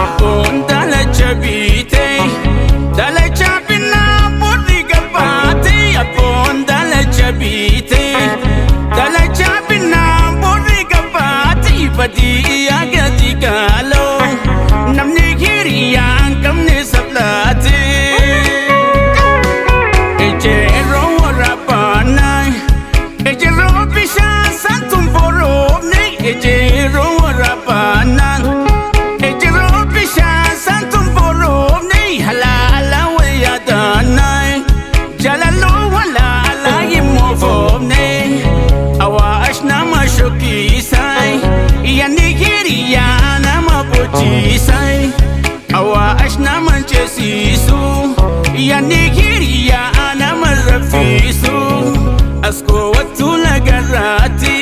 Abboon dalacha biitee dalacha binnaa burri gabbaatee. Abboon dalacha biitee dalacha binnaa burri gabbaatee. Badii gadi gaaloo namni hiriyaa hin qabne sablaatee. Ejeroo waraabbanaa, ejeroo bishaan santuun boroofne. Ejeroo waraabbanaa, ejeroo bishaan santuun boroofne. Halaala wayyaadaanaa, jaalaloo walaala hin moofoofne. Awaash nama shokkiisaa, yaanni hiriyaa nama bochiisaa. Awaash nama ceesisu, yaanni hiriyaa nama raffisu. Askoowwattu lagarraatti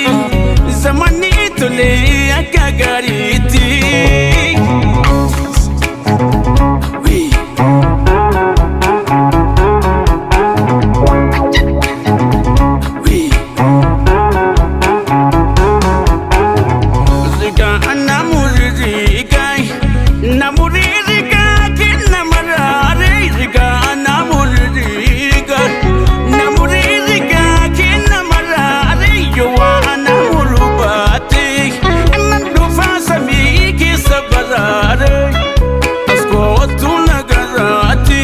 zamanni tolee akka gaariitti. Rigaa namurriigaa namurriigaa kenna maraaree. Rigaa namurriigaa namurriigaa kenna maraaree. Yoo namurru baate annan dhufaa samii keessa baraaree. Askootu nagaraati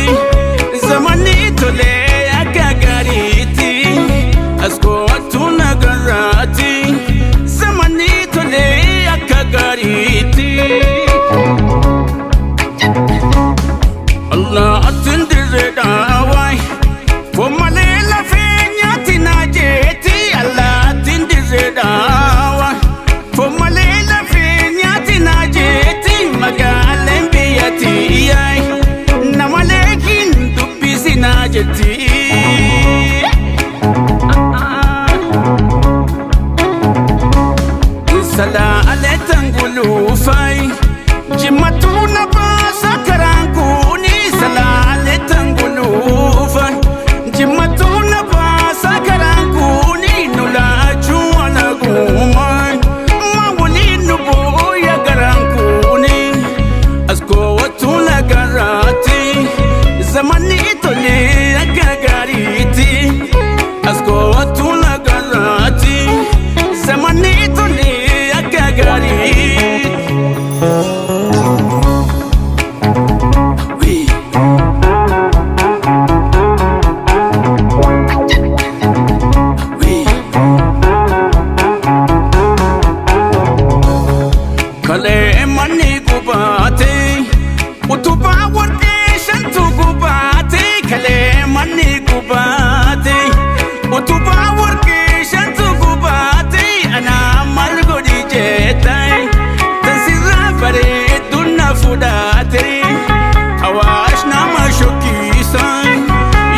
zamanni tolee akka gaariitti. Askootu nagaraati zamanni tolee akka gaariitti. Allaattiin dirree dhaawaa fomalee lafee nyaati naa jeeti. Allaattiin dirree dhaawaa fomalee lafee nyaati naa jeeti. Magaaleen biyya tiyyaay namalee hin dubbisinaa jetti. Salaalee tanguluufay jimmatuu na baasa karaan kuni. Salaalee tanguluufay jimmatuu na baasa karaan kuni. Nu laachuu alaguumaan ma waliin nu booya garaan kuni. Askoowwattuu lagarraatti zamanni tolee akka gaariitti. Askoowwattuu lagarraatti zamanni tolee akka gaariitti. Kalee manni gubaate, utubaa warqee shantu gubaate. Kalee manni gubaate, utubaa warqee shantu gubaate. Anaa maal godhi jettaa tansirraa bareeddu na fudhaate. Awaash nama shokkiisa,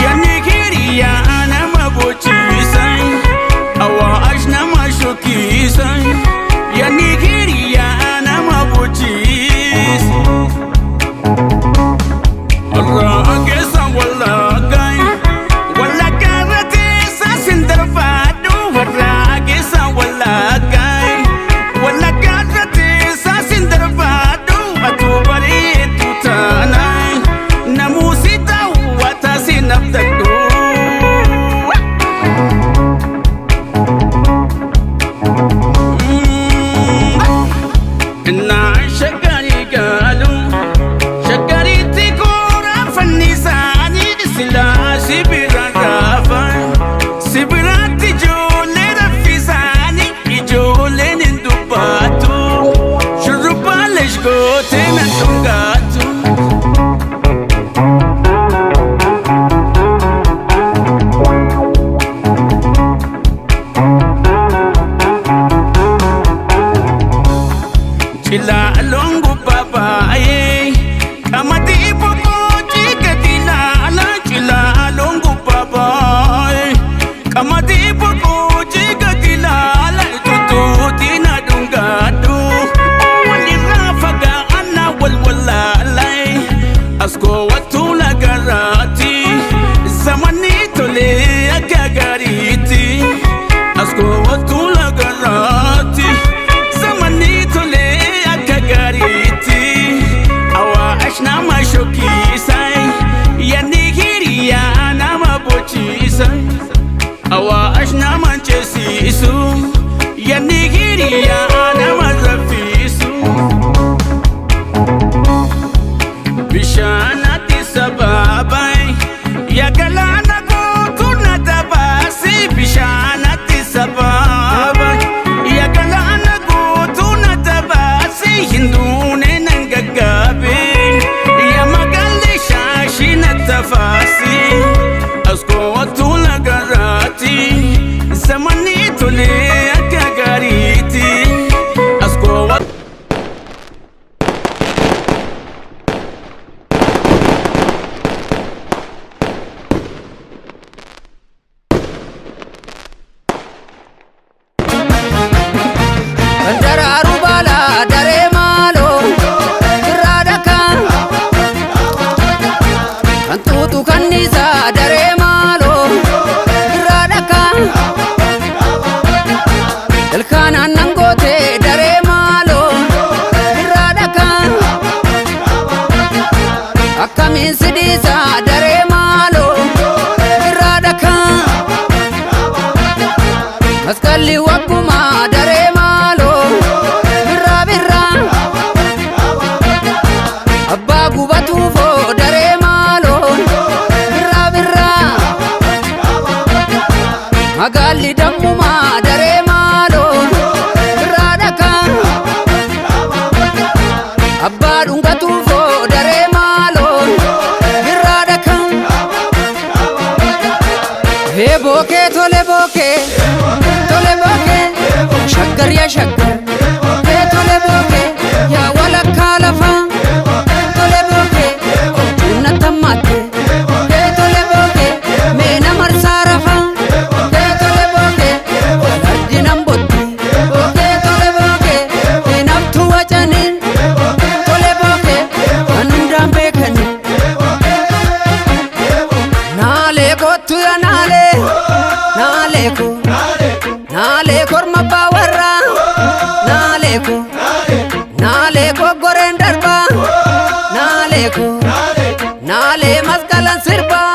yaanni hiriyaa nama bochiisa. Awaash nama shokkiisa, yaanni hiriyaa nama bochiisa. Warra wallaggaa wallaggaa irra teessa sin darbaadhu. Warra keessa wallaggaa wallaggaa irra teessa sin darbaadhu. Atu bareeddu taanaan namuusi daawwata sin abdadhu. Innaa shaggarii gaalu shaggariitti koora fannisaanii silaa sibira raafa sibiraatti ijoollee raffisaanii ijoolleen hin dubbattu shurrubbaa leeshgootee nan dhungaatu. Cilaaluun gubbaa baay'ee qamadii boqqoojjii gadi laala. Cilaaluun gubbaa baay'ee qamadii boqqoojjii gadi laala. Tutuutii na dhungaadhu walirraa fagaa'annaa wal wallaalaa. Askoowwattuu Akkamiin si dhiisaa daree maaloo irraa dhakaa. Masqalli waggumaa daree maaloo birraa birraa. Abbaa gubatuufoo daree maaloo birraa birraa. Magaalli dammumaa daree maaloo birraa dhakaa. Abbaa dhungatuufoo daree maaloo birraa dhakaa. Hee bookee tole bookee tole bookee shaggar yaa shaggar hee tole bookee yaa walakkaa lafaa tole bookee humna tammaatte hee tole bookee meena marsaa rafaa hee tole bookee walardi nan botti bookee tole bookee heenaftuu wacanii tole bookee kan hundaan beekanii. Naalee kottu yaa naalee naalee ko naalee korma abbaa warraa naalee ko naalee ko goreen darbaa naalee ko naalee masqalan sirbaa.